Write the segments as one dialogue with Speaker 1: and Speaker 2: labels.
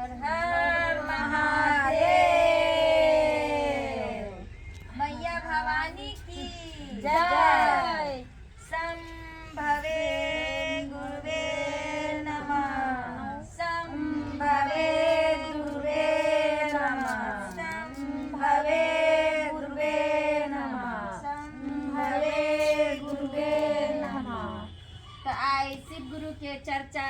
Speaker 1: हर हर महादेव। मैया भवानी की जय। शंभवे गुरुवे नमः। शंभवे गुरुवे नमः। शंभवे गुरुवे नमः। शंभवे गुरुवे नमः। तऽ आइ शिव गुरु के चर्चा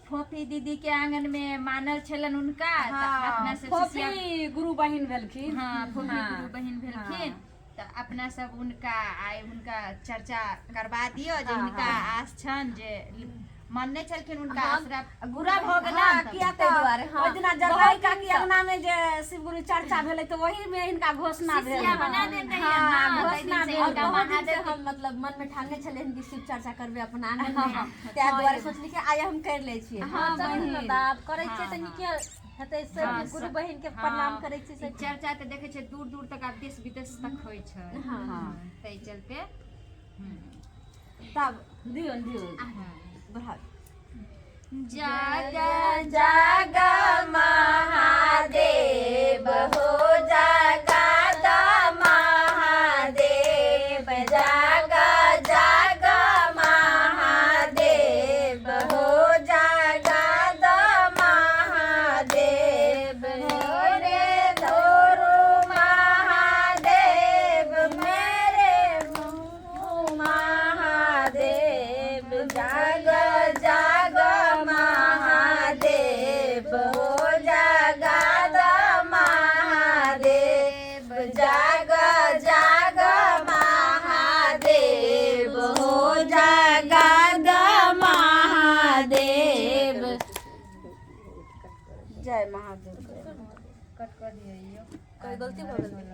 Speaker 1: फोफी दीदी के आंगन में मानल छलन उनका। तऽ अपना सब शिष्या
Speaker 2: फोफी गुरु बहिन भेलखिन।
Speaker 1: हाँ, फोफी गुरु बहिन भेलखिन। तऽ अपना सब उनका आइ हुनका चर्चा करबा दियौ जे हुनका आस छनि जे मानने छलखिन हुनका आसरा पूरा भऽ गेलनि।
Speaker 2: किया
Speaker 3: ताहि
Speaker 2: तऽ
Speaker 3: दुआरे, हँ।
Speaker 2: ओहि दिना जरदाई काकी अंगना में जे शिव गुरु चर्चा भेलै तऽ ओही में हिनका घोषणा भेल।
Speaker 1: शिष्या बना देने रहियै। ताहि
Speaker 2: घोषणा
Speaker 1: दिन से
Speaker 2: भेल।
Speaker 3: और
Speaker 1: हिनका
Speaker 3: बहुत दिन से
Speaker 1: महादेव
Speaker 3: हम मतलब मन में ठानने छलियै कि शिव चर्चा करबै अपन आंगन में, ताहि दुआरे सोचली कि आइ हम कर लै छियै।
Speaker 2: हँ
Speaker 4: चलू ने
Speaker 2: बहिन।
Speaker 4: तऽ आब करै छियै तऽ नीके हेतै सब। गुरु बहिन के प्रणाम करै छियै
Speaker 1: ई
Speaker 4: सब।
Speaker 1: चर्चा तऽ देखै छै दूर दूर तक, आब देश विदेश तक होइ छै। ताहि चलते
Speaker 2: तब दियौ दियौ, बढ़ाउ।
Speaker 1: जाग जाग महादेव हो जागा द महादेव, जाग जाग महादेव हो जागा द महादेव, रे धोरु महादेव मेरे महादेव, जाग जाग महादेव हो जागा द महादेव, जाग जाग महादेव हो जागा द महादेव।
Speaker 2: जय महादेव।
Speaker 1: कट कर दियौ।
Speaker 3: कोई गलती भऽ गेल?